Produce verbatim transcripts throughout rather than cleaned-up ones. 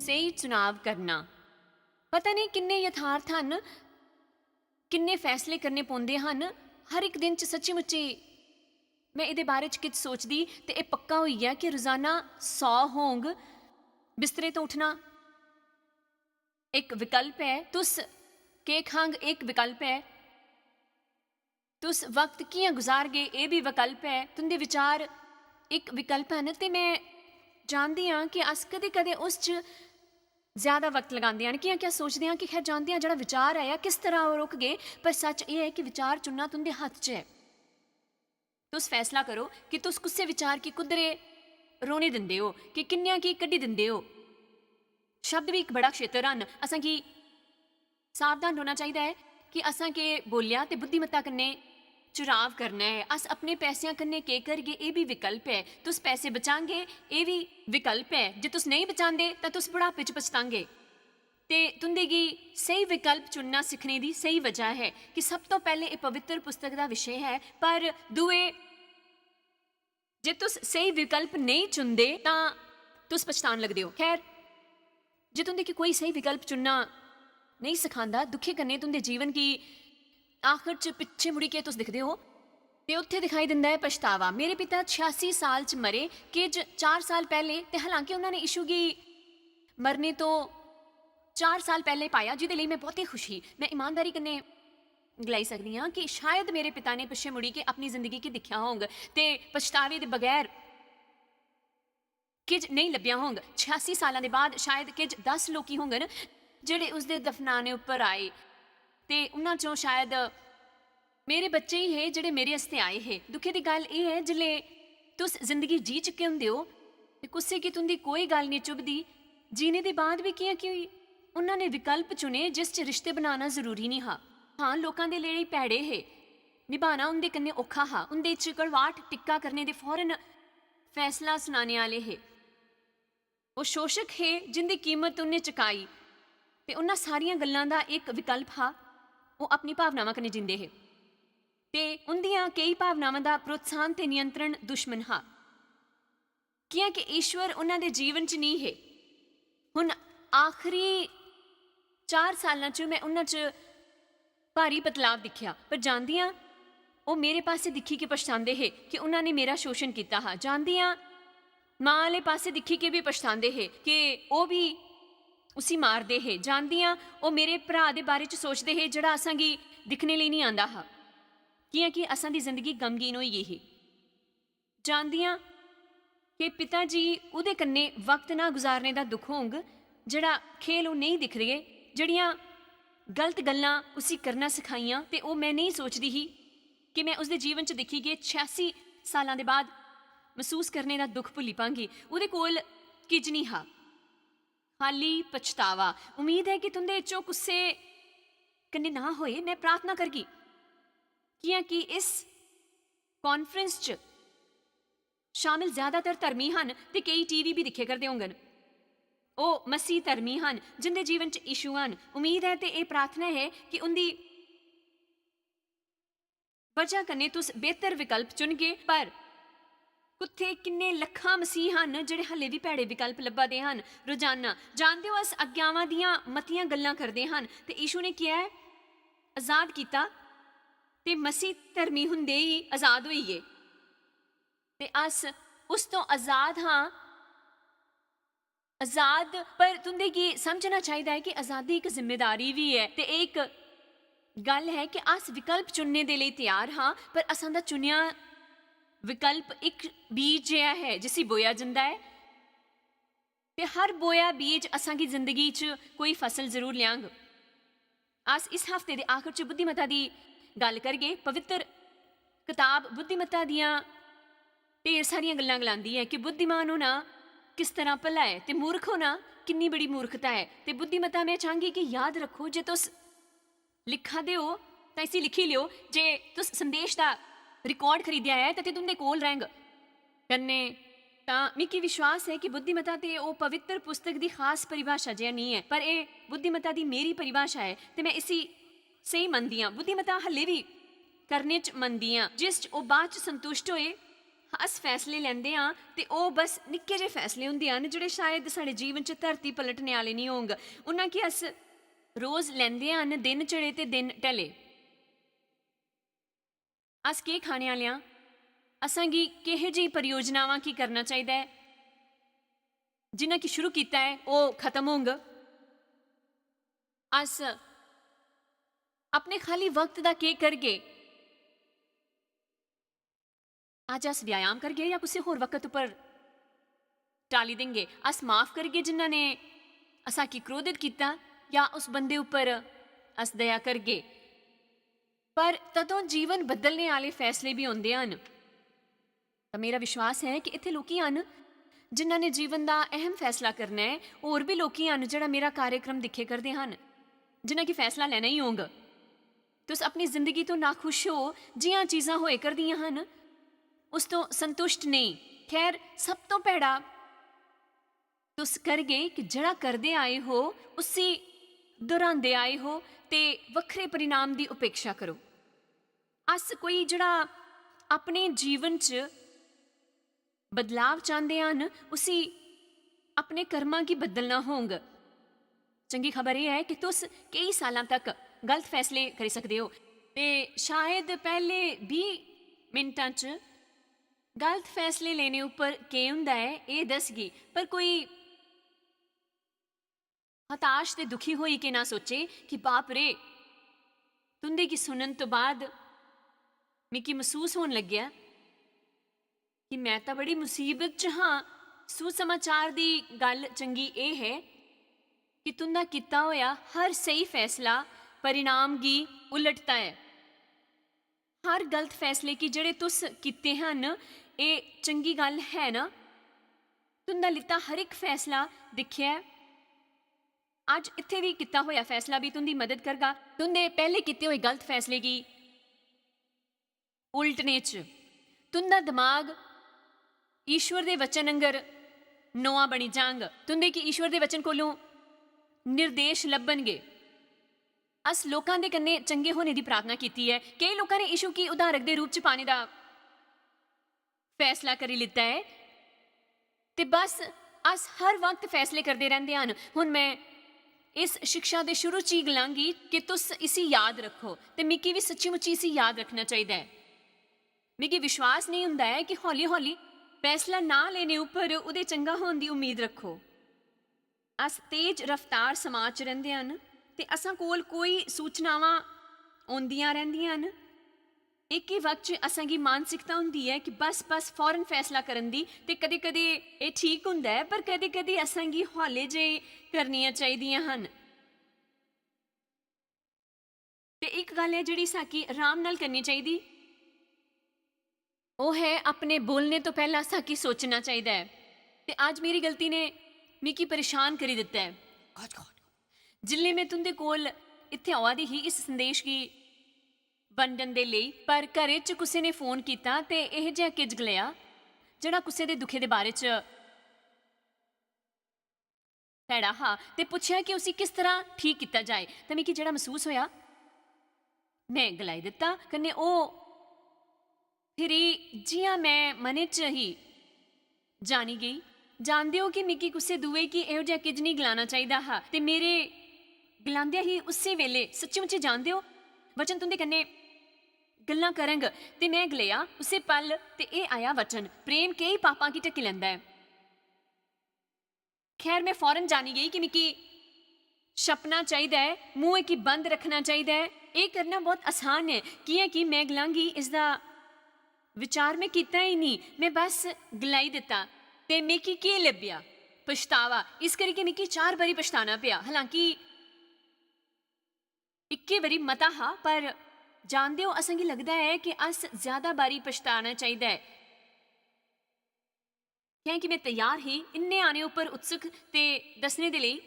स्हेई चुनाव करना। पता नेईं किन्ने यथार्थ हन, किन्ने फैसले करने पौंदे हन हर इक दिन च। सच्ची मुच्ची में एह्दे बारे च किश सोचदी ते एह् पक्का होई गेआ कि रोजाना सौ होंग। बिस्तरे तो उठना इक विकल्प ऐ, तुस केह् खांग इक विकल्प ऐ, तुस वक्त कि'यां गुजारगे एह् बी विकल्प ऐ, तुं'दे विचार इक विकल्प हन। ते में जानदी आं कि अस कदें-कदें उस च ज्यादा वक्त लगांदे आं, कि'यां क्या सोचदे आं कि खैर जानदे आं जेह्ड़ा विचार आया किस तरह ओह् रुकगे, पर सच एह् ऐ कि विचार चुनना तुं'दे हत्थ च ऐ। तुस फैसला करो कि तुस कुसै विचार गी कुद्धरे रौह्ने दिंदे ओ, कि किन्नेआं गी कड्ढी दिंदे ओ। शब्द बी इक बड़ा क्षेत्र हन, असेंगी सावधान रौह्ना चाहिदा ऐ कि असें केह् बोलेआ ते बुद्धिमत्ता कन्नै चुनाव करना ऐ। अस अपने पैसेआं कन्नै केह् करगे, एह् बी विकल्प ऐ। तुस पैसे बचांगे, एह् बी विकल्प ऐ। जे तुस नेईं बचांदे तां तुस बुढ़ापे च पछतांगे। ते तुं'दे गी स्हेई विकल्प चुनना सिक्खने दी स्हेई वजह ऐ कि सब तो पैह्ले एह् पवित्र पुस्तक दा विशे ऐ, पर दूए, जे तुस स्हेई विकल्प नेईं चुनदे तां तुस पछतान लगदे ओ। खैर, जे तुं'दे गी कोई स्हेई विकल्प चुनना नेईं सखांदा, दुखे कन्नै तुं'दे जीवन गी आखर च पिच्छे मुड़ी के तुस दिखदे ओ ते उत्थे दिखाई दिंदा ऐ पछतावा। मेरे पिता छियासी साल च मरे, किज चार साल पैह्ले, ते हालांकि उन्होंने यीशु गी मरने तो चार साल पैह्ले पाया, जिदे लेई में बहुत ही खुश ही। में ईमानदारी कन्नै गलाई सकदी आं कि शायद मेरे पिता ने पिच्छे मुड़ी के अपनी जिंदगी गी दिक्खेआ होंग ते पछतावे दे बगैर किज नेईं लब्भेआ होंग। छियासी सालां दे बाद शायद किज दस लोकी होंगन जेह्ड़े उसदे दफनाने उप्पर आए ते उन्हां चों शायद मेरे बच्चे ही हे जेह्ड़े मेरे आस्तै आए हे। दुखे दी गल्ल एह् ऐ, जिसले तुस जिंदगी जी चुके होंदे ओ ते कुसै गी तुं'दी कोई गल्ल नेईं चुभदी, जीने दे बाद बी कि'यां की होई? उन्हां ने विकल्प चुने जिस च रिश्ते बनाना जरूरी नेईं हा। हां, लोकां दे लेई भैड़े हे, निभाना उं'दे कन्नै औखा हा। उं'दे च कड़वाहट टिक्का करने दे फौरन फैसला सुनाने आह्ले हे। ओह् शोशक हे जिं'दी कीमत उ'न्नै चुकाई, ते उ'न्हां सारियां गल्लां दा इक विकल्प हा, ओह् अपनी भावनावां कन्नै जींदे हे। ते उं'दियां केई भावनावां दा प्रोत्साहन ते नियंत्रण दुश्मन हा, कि'यां कि ईश्वर उ'न्हां दे जीवन च निं हे। हुन आखरी चार सालां च में उ'न्हां च भारी बदलाव दिक्खेआ, पर जानदियां, ओह् मेरे पासै दिक्खी के पछतांदे हे कि उ'न्हां ने मेरा शोशण कीता हा। जानदियां, मां आह्ले पासै दिक्खी के बी पछतांदे हे कि ओह् बी उसी मारदे हे। जानदियां, ओह् मेरे भ्राऽ दे बारे च सोचदे हे, जेह्ड़ा असां गी दिक्खने लेई निं आंदा हा, कि'यां कि असां दी जिंदगी गमगीन होई गेई ही। जानदियां कि पिता जी ओह्दे कन्नै वक्त ना गुजारने दा दुख होंग, जेह्ड़ा खेल ओह् नेईं दिखदे, जेह्ड़ियां गलत गल्लां उसी करना सखाइयां, ते ओह् में नेईं सोचदी ही कि में उसदे जीवन च दिक्खी गे छियासी सालां दे बाद मसूस करने दा दुख भुल्ली पांगी। ओह्दे कोल किज निं हा, खाल्ली पछतावा। उम्मीद ऐ कि तुं'दे चों कुसै कन्नै ना होए। में प्रार्थना करगी, कि'यां कि इस कांफ्रेंस च शामिल ज्यादातर धर्मी हन ते केई टीवी बी दिक्खे करदे होंगन। ओह् मसीह धर्मी हन जिं'दे जीवन च यीशु हन। उम्मीद ऐ ते एह् प्रार्थना ऐ कि उं'दी बजह कन्नै तुस बेहतर विकल्प चुनगे, पर कुत्थै किन्ने लक्खां मसीह हन जेह्ड़े हल्ले बी भैड़े विकल्प लब्भा दे हन रोजाना। जानदे ओ, अस आज्ञावां दियां मतियां गल्लां करदे हन, ते यीशु ने केह् ऐ? आजाद कीता, ते मसीह धर्मी हुंदे ही आजाद होई गे, ते अस उस तो आजाद हां। आजाद, पर तुं'दे गी समझना चाहिदा ऐ कि आजादी इक जिम्मेदारी बी ऐ, ते एह् इक गल्ल ऐ कि अस विकल्प चुनने दे लेई त्यार हां, पर असां दा चुनेआ विकल्प इक बीज जेहा ऐ जिसी बोया जंदा ऐ, ते हर बोया बीज असां गी जिंदगी च कोई फसल जरूर लेआंग। अस इस हफ्ते दे आखर च बुद्धिमत्ता दी गल्ल करगे। पवित्र कताब बुद्धिमत्ता दियां ढेर सारियां गल्लां गलांदी ऐ कि बुद्धिमान होना किस तरह भला ऐ ते मूर्ख होना किन्नी बड़ी मूर्खता ऐ। ते बुद्धिमत्ता, में चाहंगी कि याद रक्खो, जे तुस लिखा दे ओ तां इसी लिखी लेओ। जे तुस संदेश दा रिकॉर्ड खरीदेआ ऐ तां ते तुं'दे कोल रैंह्ग। कन्नै तां मिगी विश्वास ऐ कि बुद्धिमत्ता ते ओह् पवित्र पुस्तक दी खास परिभाशा जेहा नेईं ऐ, पर एह् बुद्धिमत्ता दी मेरी परिभाशा ऐ ते में इसी स्हेई मनदी आं। बुद्धिमत्ता हल्ले बी करने च मनदी आं, जिस च ओह् बाद च संतुष्ट होए, अस फैसले लैंदे आं ते ओह् बस निक्के जे फैसले होंदे हन जेह्ड़े शायद साढ़े जीवन च धरती पलटने आह्ले निं होंग। उन्ना कि अस रोज लैंदे हन दिन चढ़े ते दिन ढले। अस केह् खाने आह्ले आं? असां गी केहे जेही परियोजनावां गी करना चाहिदा ऐ? जिन्ना कि शुरू कीता ऐ, ओह् खत्म होंग। अस अपने खाली वक्त दा केह् करगे? अज्ज अस व्यायाम करगे जां कुसै होर वक्त उप्पर टाली देंगे? अस माफ करगे जिन्ना ने असां गी क्रोधित कीता, जां उस बंदे उप्पर अस दया करगे? पर तदों जीवन बदलने आह्ले फैसले बी होंदे हन। तां मेरा विश्वास ऐ कि इत्थै लोकी हन जिन्ना ने जीवन दा अहम फैसला करना ऐ। होर बी लोकी हन जेह्ड़ा मेरा कार्यक्रम दिक्खे करदे हन, जिन्ना कि फैसला लैना ही होंग। तुस अपनी जिंदगी तो नाखुश हो, जियां चीजां होए करदियां हन, उस तो संतुष्ट नेईं। खैर, सब तो भैड़ा तुस करगे कि जेह्ड़ा करदे आए हो, उसी दोहरांदे आए हो ते वक्खरे परिणाम दी उपेक्षा करो। अस कोई जेह्ड़ा अपने जीवन च बदलाव चांह्दे हन, उसी अपने कर्मां गी बदलना होंग। चंगी खबर एह् ऐ कि तुस केई सालां तक गलत फैसले करी सकदे ओ ते शायद पैह्ले बीह् मिनटां च गलत फैसले लेने उप्पर केह् होंदा ऐ, एह् दसगी। पर कोई हताश ते दुखी होई के ना सोचे कि बाप रे, तुं'दे गी सुनन तो बाद मिगी मसूस होन लग्गेआ कि मैं तां बड़ी मुसीबत च हां। सुसमाचार दी गल्ल चंगी एह् ऐ कि तुं'दा कीता होआ हर स्हेई फैसला परिणाम गी उलटदा ऐ। हर गलत फैसले गी जेह्ड़े तुस कीते हन, एह् चंगी गल्ल है ना? तुं'दा लित्ता हर इक फैसला दिक्खेआ ऐ। अज्ज इत्थै बी कीता होआ फैसला बी तुं'दी मदद करगा तुं'दे पैह्ले कीते होए गलत फैसले गी उल्टने च। तुं'दा दमाग ईश्वर दे वचन आंगर नोआ बनी जांग। तुं'दे गी ईश्वर दे वचन कोलों निर्देश लब्भनगे। अस लोकां दे कन्नै चंगे होने दी प्रार्थना कीती ऐ। केई लोकां ने यीशु गी उद्धारक दे रूप च पाने दा फैसला करी लित्ता ऐ। ते बस, अस हर वक्त फैसले करदे रैंह्दे हन। हुन मैं इस शिक्षा दे शुरू च ही गलांगी कि तुस इसी याद रक्खो, ते मिगी बी सच्ची मुच्ची इसी याद रक्खना चाहिदा ऐ। मिगी विश्वास नेईं हुंदा ऐ कि हौली-हौली फैसला ना लेने उप्पर ओह्दे चंगा होन दी उम्मीद रक्खो। अस तेज रफ्तार समाज च रैंह्दे हन ते असां कोल कोई सूचनावां औंदियां रैंह्दियां न। इक ही वक्त च असां गी मानसिकता हुंदी ऐ कि बस, बस फौरन फैसला करन दी, ते कदें-कदें एह् ठीक हुंदा ऐ, पर कदें-कदें असां गी हौले जे करनियां चाहिदियां हन। ते इक गल्ल ऐ जेह्ड़ी साकी आराम नाल करनी चाहिदी, ओह् है अपने बोलने तो पैह्ला साकी सोचना चाहिदा ऐ। ते अज्ज मेरी गलती ने मिगी परेशान करी दित्ता ऐ। जिसलै में तुं'दे कोल इत्थै आवा दी ही इस संदेश गी बंडन दे लेई, पर घरै च कुसै ने फोन कीता ते एह् जेहा किज गलाया, जेह्ड़ा कुसै दे दुखे दे बारे च भैड़ा हा, ते पुच्छेआ कि उसी किस तरह ठीक कीता जाए। ते मिगी जेह्ड़ा मसूस होया, में गलाई दित्ता। कन्नै ओह् फिरी, जि'यां में मनै च ही, जानी गेई। जानदे ओ कि मिगी कुसै दुए गी एहो जेहा किज नेईं गलाना चाहिदा हा। ते मेरे गलांदे ही उस्सै बेल्लै, सच्ची मुच्ची जानदे ओ, वचन तुं'दे कन्नै गल्लां करंग। ते में गलेआ उस्सै पल, ते एह् आया वचन, "प्रेम केई पापां गी ढकी लैंदा ऐ।" खैर, में फौरन जानी गेई कि मिगी छप्पना चाहिदा ऐ, मुंह गी बंद रक्खना चाहिदा ऐ। एह् करना बहुत आसान ऐ, कि'यां कि में गलांगी, "इसदा विचार में कीता ही निं, में बस गलाई दित्ता, ते मिगी केह् लब्भेआ? पछतावा। इस करियै मिगी चार बारी पछताना पेआ।" हालांकि इक्के बारी मता हा, पर जानदे ओ, असेंगी लगदा ऐ कि अस ज्यादा बारी पछताना चाहिदा ऐ। कैंह् कि में त्यार ही इन्ने आने उप्पर उत्सुक ते दस्सने दे लेई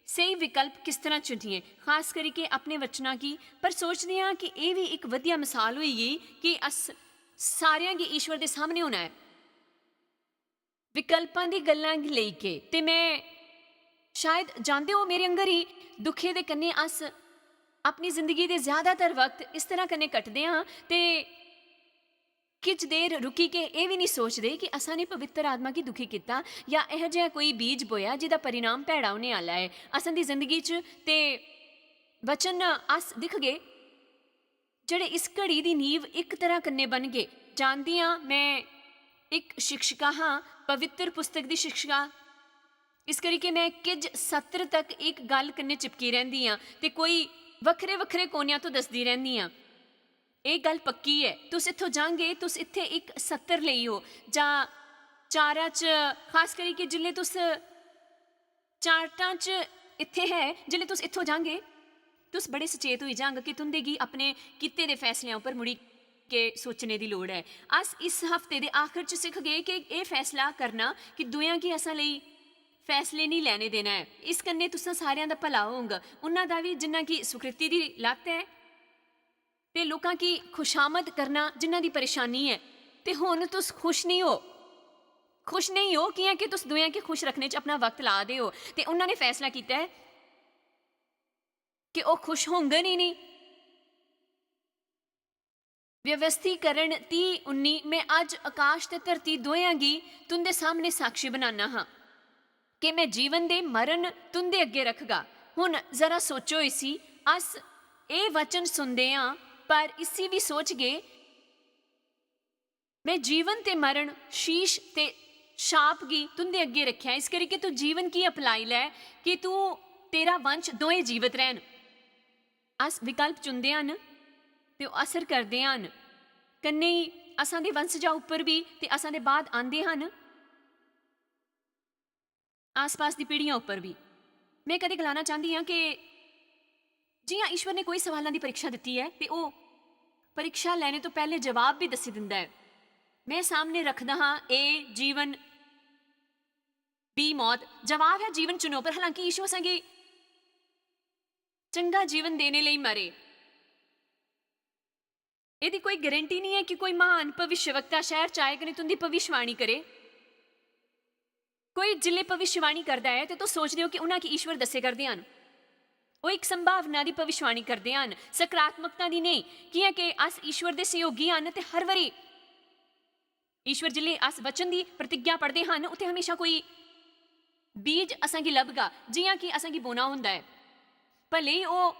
स्हेई विकल्प किस तरह चुनिए, खास करियै अपने वचनां गी। पर सोचदी आं कि एह् बी इक बधिया मसाल होई गेई कि अस सारेआं गी ईश्वर दे सामने होना ऐ। विकल्पां दी गल्लां गी लेई के, ते में, शायद जानदे ओ, मेरे आंगर ही दुखे दे कन्नै अस अपनी जिंदगी दे ज्यादातर वक्त इस तरह कन्नै कटदे आं। ते किश देर रुकी के एह् बी निं सोचदे कि असां ने पवित्र आत्मा गी दुखी कीता जां एहो जेहा कोई बीज बोया जेह्दा परिणाम भैड़ा होने आह्ला ऐ असां दी जिंदगी च। ते वचन अस दिखगे जेह्ड़े इस घड़ी दी नींव इक तरह कन्नै बनगे। जानदी आं, में इक शिक्षिका हां, पवित्र पुस्तक दी शिक्षिका। इस करी के में किज सत्र तक इक गल्ल कन्नै चिपकी रैंह्दी आं ते कोई वक्खरे-वक्खरे कोनेआं तो दसदी रैंह्दी आं। एह् गल्ल पक्की ऐ, तुस इत्थों जांगे, तुस इत्थै इक सत्र लेई ओ, जां चारा च, खास करी के जिसलै तुस चार्टां च इत्थै है, जिसलै तुस इत्थों जांगे, तुस बड़े सचेत होई जांग कि तुं'दे गी अपने कीते दे फैसलें उप्पर मुड़ी के सोचने दी लोड़ ऐ। अस इस हफ्ते दे आखर च सिखगे कि एह् फैसला करना कि दुएं गी असां लेई फैसले निं लैने देना ऐ। इस कन्नै तुसां सारेआं दा भला होंग, उन्हां दा बी जिन्हां गी सुकृति दी लत्त ऐ, ते लोकां गी खुशामद करना जिन्हां दी परेशानी ऐ। ते हुन तुस खुश निं हो, खुश नेईं हो, कि'यां कि तुस दुएं गी खुश रक्खने च अपना वक्त ला दे ओ। ते उन्हां ने फैसला कीता ऐ कि ओह् खुश होंगन ई निं। व्यवस्थीकरण तीह उन्नी, में अज्ज आकाश ते धरती दोयां गी तुं'दे सामने साक्षी बनाना हां कि में जीवन ते मरण तुं'दे अग्गें रखगा। हुन जरा सोचो इसी, अस एह् वचन सुनदे आं, पर इसी बी सोचगे, में जीवन ते मरण, शीश ते शाप गी तुं'दे अग्गें रखेआ, इस करी कि तू जीवन गी अपलाई लै, कि तू, तेरा वंश दोए जीवत रैहन। अस विकल्प चुनदे हन ते ओह् असर करदे हन, कन्नै ई असां दे वंशजा उप्पर बी ते असां दे बाद आंदे हन। आसपास दी पीढ़ियां उप्पर बी। में कदें गलाना चांह्दी आं कि जि'यां ईश्वर ने कोई सवालां दी परीक्षा दित्ती ऐ ते ओह् परीक्षा लैने तो पैह्ले जवाब बी दस्सी दिंदा ऐ। में सामने रखदा हां A, जीवन, B, मौत। जवाब ऐ जीवन चुनो, पर हालांकि यीशु असेंगी चंगा जीवन देने लेई मरे। एह्दी कोई गारंटी निं ऐ कि कोई म्हान भविष्यवक्ता शैह्र च आए कन्नै तुं'दी भविष्यवाणी करे। कोई जिसलै भविष्यवाणी करदा ऐ ते तुस सोचदे ओ कि उन्हां गी ईश्वर दस्से करदे हन। ओह् इक संभावना दी भविष्यवाणी करदे हन, सकारात्मकता दी नेईं, कि'यां कि अस ईश्वर दे सहयोगी हन ते हर बारी ईश्वर जिसलै अस वचन दी प्रतिज्ञा पढ़दे हन, उत्थै हमेशा कोई बीज असेंगी लभगा, जि'यां कि असेंगी बोना होंदा ऐ। भले ही ओह्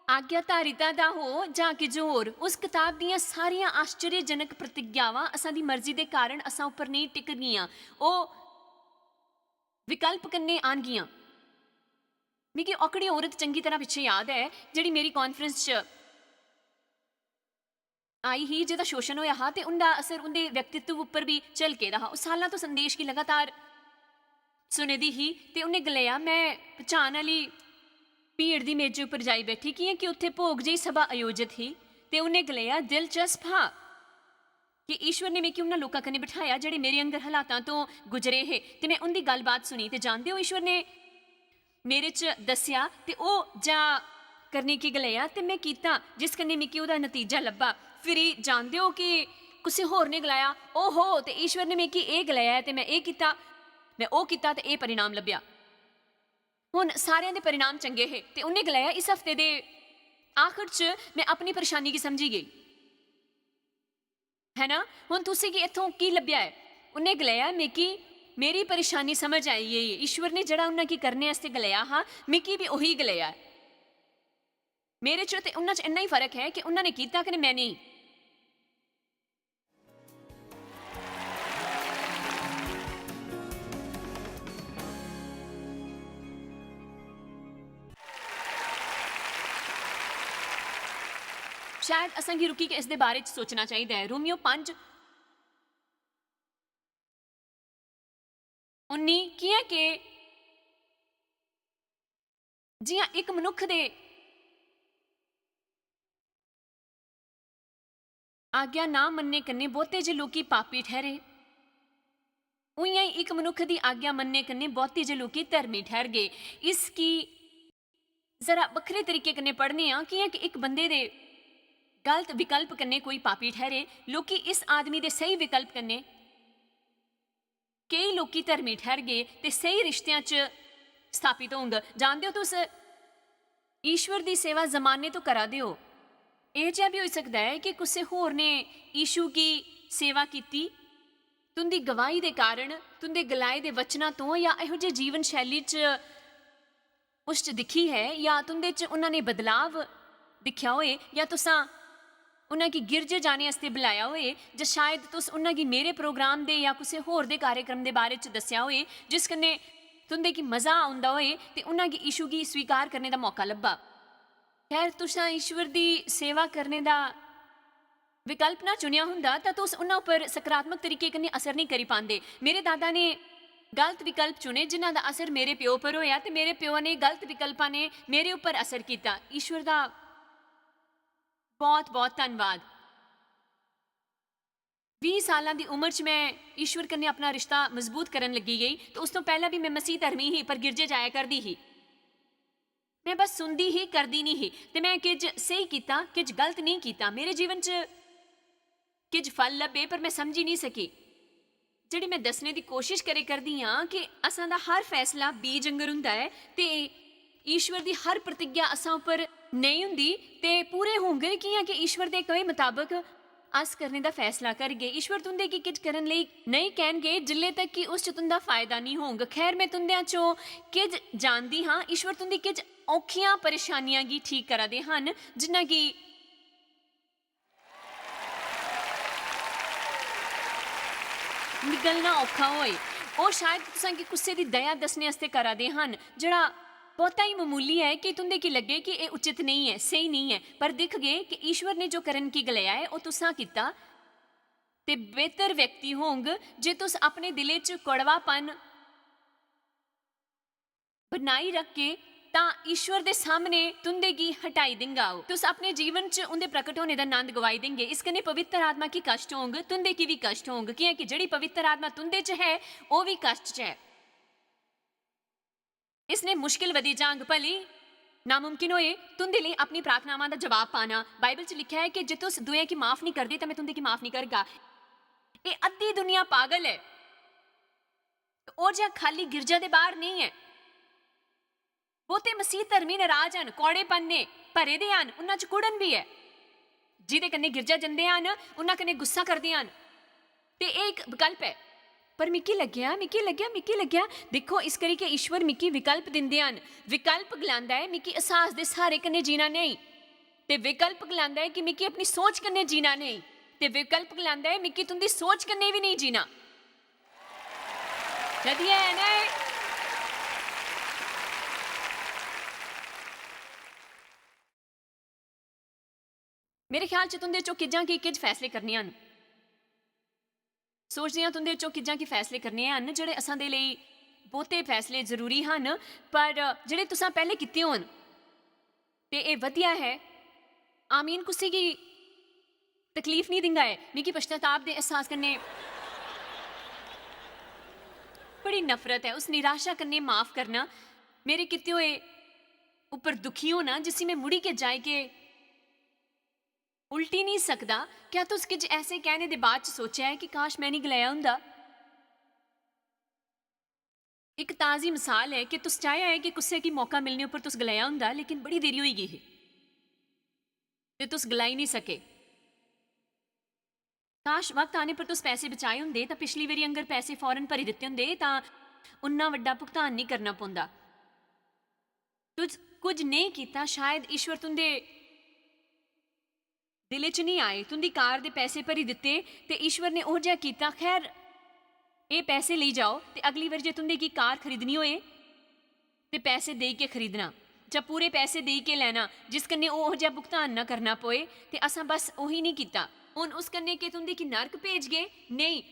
आज्ञाधारिता दा हो जां किश होर, उस कताब दियां सारियां आश्चर्यजनक प्रतिज्ञावां असां दी मर्जी दे कारण असां उप्पर नेईं टिकदियां, ओह् विकल्प कन्नै आनगियां। मिगी ओकड़ी औरत चंगी तरह पिच्छे याद ऐ, जेह्ड़ी मेरी कान्फ्रेंस च आई ही, जेह्दा शोशन होया हा ते उं'दा असर उं'दे व्यक्तित्व उप्पर बी झलके दा हा। ओह् साल्लां तो संदेश गी लगातार सुने दी ही ते उ'न्नै गलाया, "में पछान आह्ली भीड़ दी मेजै उप्पर जाई बैठी, कि'यां कि उत्थै भोग जेही सभा आयोजत ही।" ते उ'न्नै गलाया, "दिलचस्प हा कि ईश्वर ने मिगी उन्हां लोकां कन्नै बठाया जेह्ड़े मेरे आंगर हालातां तो गुजरे हे ते में उं'दी गल्लबात सुनी। ते जानदे ओ, ईश्वर ने मेरे च दस्सेआ ते ओह् जा करने गी गलाया ते में कीता, जिस कन्नै मिगी ओह्दा नतीजा लब्भा।" फिरी जानदे ओ कि कुसै होर ने गलाया, "ओहो, ते ईश्वर ने मिगी एह् गलाया ऐ ते में एह् कीता, में ओह् कीता ते एह् परिणाम लब्भेआ।" हुन सारेआं दे परिणाम चंगे हे ते उ'न्नै गलाया, "इस हफ्ते दे आखर च में अपनी परेशानी गी समझी गेई।" है ना? हुन तुसें गी इत्थों की लब्भेआ ऐ? उ'न्नै गलाया, "मिगी मेरी परेशानी समझ आई गेई ऐ। ईश्वर ने जेह्ड़ा उन्हां गी करने आस्तै गलाया हा, मिगी बी ओही गलाया ऐ। मेरे च ते उन्हां च इन्ना ही फर्क ऐ कि उन्हां ने कीता कन्नै में नेईं।" शायद असेंगी रुकी के इसदे बारे च सोचना चाहिदा ऐ। रोमियो पंज उन्नी, कि'यां के जि'यां इक मनुक्ख दे आज्ञा ना मनने कन्नै बहुते जे लोकी पापी ठैहरे, उ'यां ही इक मनुक्ख दी आज्ञा मनने कन्नै बहुते जे लोकी धर्मी ठैहरगे। इसगी जरा बक्खरे तरीके कन्नै पढ़ने आं, कि'यां कि इक बंदे दे गलत विकल्प कन्नै कोई पापी ठैहरे, लोकी इस आदमी दे स्हेई विकल्प कन्नै केई लोकी धर्मी ठैहरगे ते स्हेई रिश्तेआं च स्थापत होंग। जानदे ओ तुस, ईश्वर दी सेवा जमाने तो करा दे ओ। एह् जेहा बी होई सकदा ऐ कि कुसै होर ने यीशु गी सेवा कीती, तुं'दी गवाही दे कारण, तुं'दे गलाए दे वचनां तो, या एहो जे जीवन शैली च उस च दिक्खी है, या तुं'दे च उन्हां ने बदलाव दिक्खेआ होए, या तुसां उन्हां गी गिरजे जाने आस्तै बुलाया होए, जां शायद तुस उन्हां गी मेरे प्रोग्राम दे या कुसै होर दे कार्यक्रम दे बारे च दस्सेआ होए, जिस कन्नै तुं'दे गी मजा औंदा होए ते उन्हां गी यीशु गी स्वीकार करने दा मौका लब्भा। खैर, तुसां ईश्वर दी सेवा करने दा विकल्प ना चुनेआ हुंदा, तां तुस उन्हां उप्पर सकारात्मक तरीके कन्नै असर नेईं करी पांदे। मेरे दादा ने गलत विकल्प चुने, जिन्हां दा असर मेरे प्यो पर होया, ते मेरे प्यो ने गलत विकल्पां ने मेरे उप्पर असर कीता। ईश्वर दा बहुत, बहुत धन्नवाद। बीस सालां दी उम्र च मैं ईश्वर कन्नै अपना रिश्ता मजबूत करन लगी गेई, ते उस तो पैह्ला भी मैं मसीह धर्मी ही, पर गिरजे जाया करदी ही। मैं बस सुनदी ही, करदी नहीं ही, ते मैं किज स्हेई कीता, किज गलत नहीं कीता। मेरे जीवन च किज फल लब्भे, पर मैं समझी नहीं सकी। जेह्ड़ी मैं दस्सने दी कोशिश करे करदी आं कि असां दा हर फैसला बीज आंगर हुंदा ऐ, ते ईश्वर दी हर प्रतिज्ञा असां उप्पर नेईं हुंदी, ते पूरे होंगर कि'यां कि ईश्वर दे कहे मताबक अस करने दा फैसला करगे। ईश्वर तुं'दे गी किज करन लेई नेईं कैह्नगे, जिल्ले तक कि उस च तुं'दा फायदा नेईं होंग। खैर, मैं तुं'देआं चों किज जानदी हां, ईश्वर तुं'दी किज औखियां परेशानियां गी ठीक करा दे हन, जिन्ना गी निगलना औखा होए। ओह् शायद तुसां गी कुसै दी दया दस्सने आस्तै करा दे हन, जेह्ड़ा बहुता ही ममूली ऐ कि तुं'दे गी लग्गे कि एह् उचित नेईं ऐ, स्हेई नेईं ऐ। पर दिखगे कि ईश्वर ने जो करन की गलाया ऐ, ओह् तुसां कीता, ते बेहतर व्यक्ति होंग जे तुस अपने दिले च कड़वापन बनाई रखगे, तां ईश्वर दे सामने तुं'दे गी हटाई देंगा ओह्। तुस अपने जीवन च उं'दे प्रकट होने दा नंद गवाई देंगे। इस कन्नै पवित्र आत्मा गी कष्ट होंग, तुं'दे गी भी कष्ट होंग, कि'यां कि जेह्ड़ी पवित्र आत्मा तुं'दे च है, ओह् भी कष्ट च ऐ। इसने मुश्किल बधी जांग, भली नामुमकिन होए तुं'दे लेई अपनी प्रार्थनावां दा जवाब पाना। बाइबल च लिखेआ ऐ कि जे तुस दुएं गी माफ नहीं करदे, तां मैं तुं'दे गी माफ नहीं करगा। एह् अद्धी दुनिया पागल ऐ। ते ओह् जेहा खाली गिरजा दे बाह्र नेईं ऐ। बहुते मसीह धर्मी नराज हन, कौड़ेपन ने भरे दे हन, उन्हां च कुड़न बी ऐ। जिदे कन्नै गिरजा जंदे हन, उन्हां कन्नै गुस्सा करदे हन। ते एह् इक विकल्प ऐ। पर मिगी लग्गेआ, मिगी लग्गेआ, मिगी लग्गेआ, दिक्खो, इस करी के ईश्वर मिगी विकल्प दिंदे हन। विकल्प गलांदा ऐ, मिगी एहसास दे स्हारे कन्नै जीना नेईं। ते विकल्प गलांदा ऐ कि मिगी अपनी सोच कन्नै जीना नेईं। ते विकल्प गलांदा ऐ, मिगी तुं'दी सोच कन्नै बी नेईं जीना। नदियां हैन ऐ। मेरे ख्याल च तुं'दे चो किज्जां गी किज फैसले करने हन। सोचदे आं तुं'दे चो किज्जां गी फैसले करने हन, जेह्ड़े असां दे लेई बहुते फैसले जरूरी हन, पर जेह्ड़े तुसां पैह्ले कीते होन, ते एह् वधिया ऐ। आमीन कुसै गी तकलीफ निं दिंदा ऐ। मिगी पश्चाताप दे एहसास कन्नै बड़ी नफरत ऐ, उस निराशा कन्नै माफ करना, मेरे कीते होए उप्पर दुखी होना, जिसी में मुड़ियै जाइयै उल्टी निं सकदा। क्या तुस किश ऐसे कहने दे बाद च सोचेआ ऐ कि काश, में निं गलाया होंदा? इक ताजी मसाल ऐ कि तुस चाहेआ ऐ कि कुसै गी मौका मिलने उप्पर तुस गलाया होंदा, लेकिन बड़ी देरी होई गेई ही ते तुस गलाई निं सके। काश, वक्त आने पर तुस पैसे बचाए होंदे, तां पिछली बारी आंगर पैसे फौरन भरी दित्ते होंदे, तां उन्ना बड्डा भुगतान निं करना पौंदा। तुस कुछ नेईं कीता, शायद ईश्वर तुं'दे दिलै च निं आए। तुं'दी कार दे पैसे भरी दित्ते ते ईश्वर ने ओह् जेहा कीता, "खैर, एह् पैसे लेई जाओ ते अगली बारी जे तुं'दे गी कार खरीदनी होए ते पैसे देई के खरीदना, जां पूरे पैसे देई के लैना, जिस कन्नै ओह् जेहा भुगतान ना करना पवे।" ते असां बस ओही निं कीता। हुन उस कन्नै के तुं'दे गी नरक भेजगे? नेईं।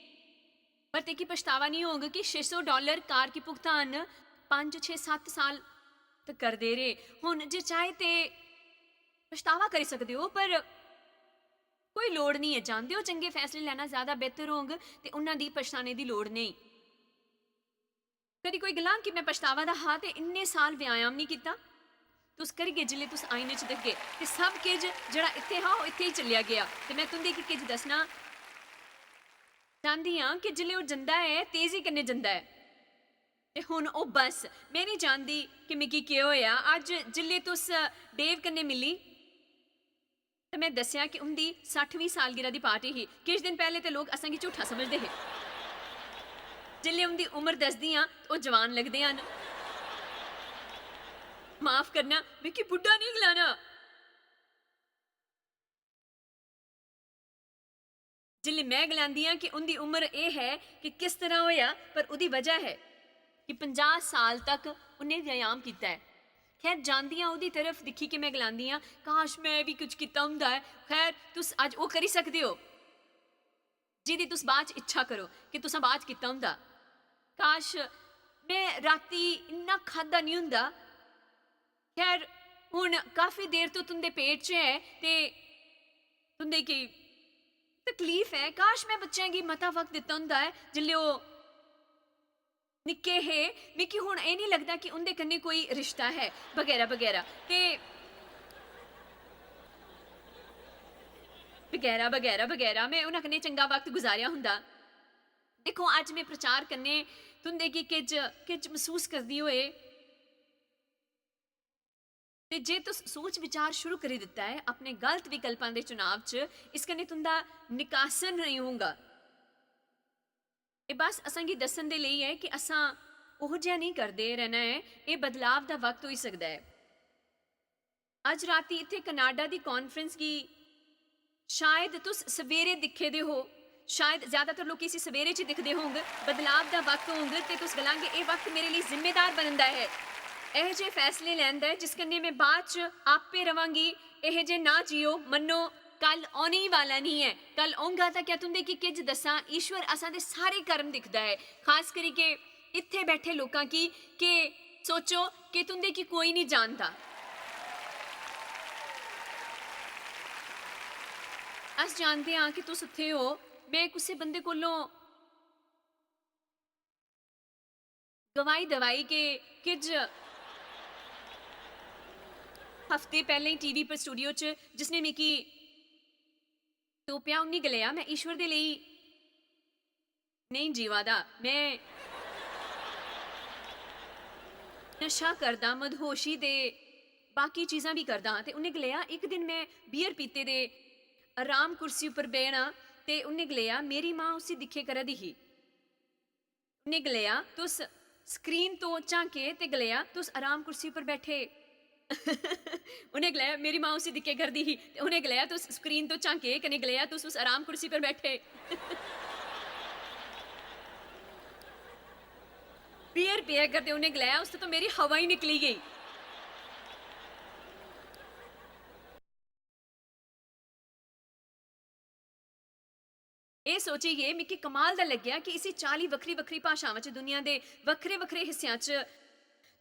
पर तेकी पछतावा निं होग कि छे सौ डालर कार गी भुगतान पंज, छे, सत्त साल तक करदे रेह्। हुन जे चाहे ते पछतावा करी सकदे ओ, पर कोई लोड़ निं ऐ। जानदे ओ, चंगे फैसले लैना ज्यादा बेहतर होग ते उन्हां दी पछताने दी लोड़ नेईं। कदी कोई गलांग कि में पछतावा दा हा ते इन्ने साल व्यायाम निं कीता। तुस करगे, जिसलै तुस आईने च दिखगे, ते सब किश जेह्ड़ा इत्थै हा, ओह् इत्थै ही चलेआ गेआ। ते में तुं'दे गी किश दस्सना चांह्दी आं कि जिसलै ओह् जंदा ऐ, तेजी कन्नै जंदा ऐ। ते हुन ओह् बस, में निं जानदी कि मिगी केह् होएआ। अज्ज जिसलै तुस डेव कन्नै मिली, ते में दस्सेआ कि उं'दी सट्ठमीं सालगिरह दी पार्टी ही। किश दिन पैह्ले ते लोक असेंगी झूठा समझदे हे। जिसलै उं'दी उम्र दसदी आं, ते ओह् जवान लगदे हन। माफ करना, मिगी बुड्ढा नेईं गलाना। जिसलै में गलांदी आं कि उं'दी उम्र एह् ऐ कि किस तरह होएआ, पर ओह्दी वजह ऐ कि पंजाह् साल तक उ'न्नै व्यायाम कीता ऐ। खैर, जांदियां ओह्दी तरफ दिक्खी के में गलांदी आं, "काश, में बी कुछ कीता होंदा ऐ।" खैर, तुस अज्ज ओह् करी सकदे ओ, जेह्दी तुस बाद च इच्छा करो कि तुसें बाद च कीता होंदा। "काश, में रातीं इन्ना खाद्धा निं होंदा।" खैर, हुन काफी देर तो तुं'दे पेट च ऐ ते तुं'दे गी तकलीफ ऐ। काश, में बच्चें गी मता वक्त दित्ता होंदा ऐ जिसलै ओह् निक्के हे। मिगी हुन एह् निं लगदा कि उं'दे कन्नै कोई रिश्ता ऐ, बगैरा बगैरा। ते बगैरा, बगैरा, बगैरा। में उ'नें कन्नै चंगा वक्त गुजारेआ होंदा। दिक्खो, अज्ज में प्रचार कन्नै तुं'दे गी किश, किश मसूस करदी होए, ते जे तुस सोच विचार शुरू करी दित्ता ऐ अपने गलत विकल्पां दे चुनाव च, इस कन्नै तुं'दा निकासन नेईं होगा। एह् बस असांगी दस्सन दे लेई ऐ कि असां ओह् जेहा नेईं करदे रहना ऐ। एह् बदलाव दा वक्त होई सकदा ऐ। अज्ज रातीं इत्थै कनाडा दी कांफ्रेंस गी शायद तुस सवेरे दिक्खे दे हो, शायद ज्यादातर लोक इसी सवेरे च दिखदे होंग। बदलाव दा वक्त होंग ते तुस गलांगे, "एह् वक्त मेरे लेई जिम्मेदार बनदा ऐ।" एह् जे फैसले लैंदा ऐ जिस कन्नै में बाद च आपे रवांगी। एह् जे ना जियो, मन्नो, कल औने ही वाला नहीं ऐ। कल औंगा तां क्या तुं'दे गी किज दस्सां? ईश्वर असां दे सारे कर्म दिखदा ऐ, खास करियै इत्थै बैठे लोकां गी। के सोचो कि तुं'दे गी कोई नहीं जानदा। अस जानदे हां कि तुस उत्थे ओ। में कुसै बंदे कोलों गवाही दवाई के किज हफ्ते पैह्लें टीवी पर स्टूडियो च जिसने मिगी तोपेआ, उन्नी गलेआ, "मैं ईश्वर दे लेई नेईं जीवा दा, मैं नशा करदा, मदहोशी ते बाकी चीजां भी करदा।" ते उन्ने गलेआ, "इक दिन मैं बियर पीते दे आराम कुर्सी उप्पर बेहना।" ते उन्ने गलेआ, "मेरी मां उसी दिक्खे करा दी ही।" उन्ने गलेआ, "तुस स्क्रीन तो झांके ते गलेआ, तुस आराम कुर्सी उप्पर बैठे।" उन्ने गलाया, "मेरी मां उसी दिक्खे करदी ही।" ते उन्ने गलाया, "तुस स्क्रीन तो झांके कन्नै गलाया, तुस उस आराम कुर्सी पर बैठे।" बियर पिया करदे उन्ने गलाया, "उस तो मेरी हवा ही निकली गई।" एह् सोचियै मिगी कमाल दा लग्गेआ कि इसी चाली वक्खरी-वक्खरी भाशावां च दुनिया दे वक्खरे-वक्खरे हिस्सेआं च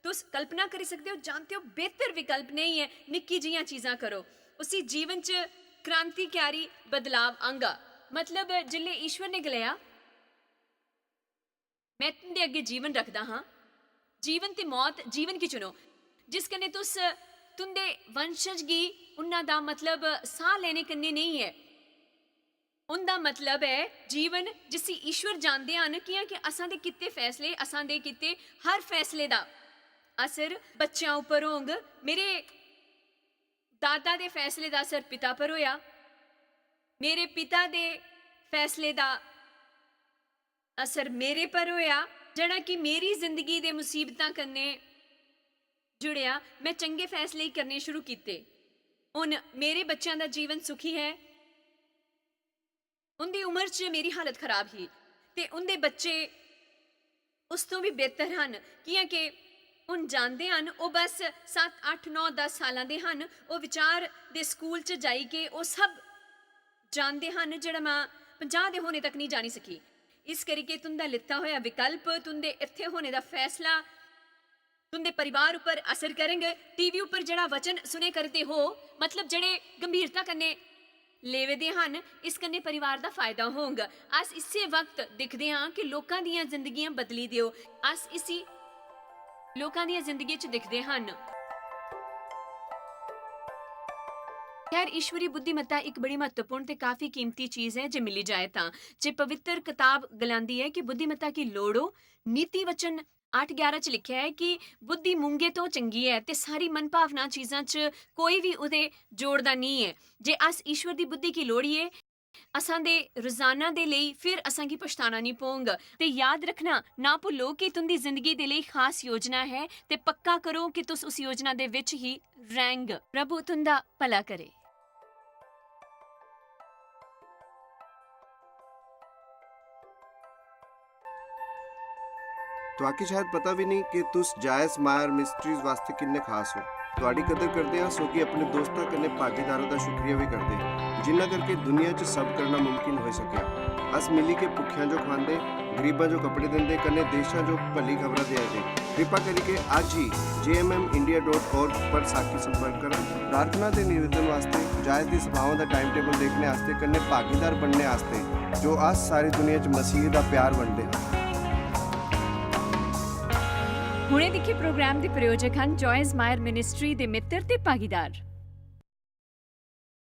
तुस कल्पना करी सकदे ओ, जानदे ओ, बेहतर विकल्प नेईं ऐ। निक्की जियां चीजां करो, उसी जीवन च क्रांतिकारी बदलाव आंगा। मतलब, जिसलै ईश्वर ने गलाया, "मैं तुं'दे अग्गें जीवन रखदा हां, जीवन ते मौत, जीवन गी चुनो, जिस कन्नै तुस, तुं'दे वंशज गी उन्ना दा मतलब साह् लैने कन्नै नेईं ऐ।" उं'दा मतलब ऐ जीवन जिसी ईश्वर जानदे हन, कि'यां कि असां दे कीते फैसले, असां दे कीते हर फैसले दा असर बच्चेआं उप्पर होंग। मेरे दादा दे फैसले दा असर पिता पर होएआ, मेरे पिता दे फैसले दा असर मेरे पर होएआ, जेह्ड़ा कि मेरी जिंदगी दे मुसीबतां कन्नै जुड़ेआ। मैं चंगे फैसले करने शुरू कीते। हुन मेरे बच्चेआं दा जीवन सुखी ऐ। उं'दी उम्र च मेरी हालत खराब ही ते उं'दे बच्चे उस तों बी बेहतर हन, कि'यां के हुन जानदे हन, ओह् बस सत्त, अट्ठ, नौ, दस सालां दे हन। ओह् विचार दे स्कूल च जाई के ओह् सब जानदे हन, जेह्ड़ा में पंजाह् दे होने तक नेईं जानी सकी। इस करियै तुं'दा लित्ता होया विकल्प, तुं'दे इत्थै होने दा फैसला, तुं'दे परिवार उप्पर असर करंग। टीवी उप्पर जेह्ड़ा वचन सुने करदे हो, मतलब जेह्ड़े गंभीरता कन्नै लेवे दे हन, इस कन्नै परिवार दा फायदा होंग। अस इस्सै वक्त दिखदे हां कि लोकां दियां जिंदगियां बदली देओ। अस इसी लोकां दियां जिंदगियें च दिखदे हन। खैर, ईश्वरी बुद्धिमत्ता इक बड़ी म्हत्तवपूर्ण ते काफी कीमती चीज ऐ जे मिली जाए तां। जे पवित्र कताब गलांदी ऐ कि बुद्धिमत्ता गी लोड़ो, नीति वचन अट्ठ ग्यारह च लिखेआ ऐ कि बुद्धि मूंगे तो चंगी ऐ ते सारी मनभावना चीजां च कोई भी उदे जोड़दा नेईं ऐ। जे अस ईश्वर दी बुद्धि गी लोड़िए, असां दे रोजाना दे लेई, फिर असां गी पछताना नेईं पौंग। ते याद रखना, ना भुल्लो कि तुंदी जिंदगी दे लेई खास योजना है ते पक्का करो कि तुस उस योजना दे विच ही रैंग। प्रभु तुंदा भला करे। तुआकी शायद पता भी नहीं कि तुस जायस मायर मिस्ट्रीज वास्ते किन्ने खास हो। तुआडी कदर करदे हां, सो कि अपने दोस्तां कन्नै भागीदारां दा शुक्रिया भी करदे हां, जिन्ना करके दुनिया च सब करना मुमकिन होई सकेआ। अस मिली के भुक्खेआं जो खवांदे, गरीबां जो कपड़े दिंदे, कन्नै देशां जो भली खबरां देआ दे। कृपा करिके अज्ज ही J M M India dot org पर साकी संपर्क करो। प्रार्थना ते निवेदन वास्ते, जायस दी सभावां दा टाइम टेबल देखने आस्ते, कन्नै भागीदार बनने आस्ते, जो अस सारी दुनिया च मसीह दा प्यार बंडदे हां। हुणे दिक्खे प्रोग्राम दे प्रायोजक हन जॉयस मायर मिनिस्ट्री दे मित्र ते भागीदार।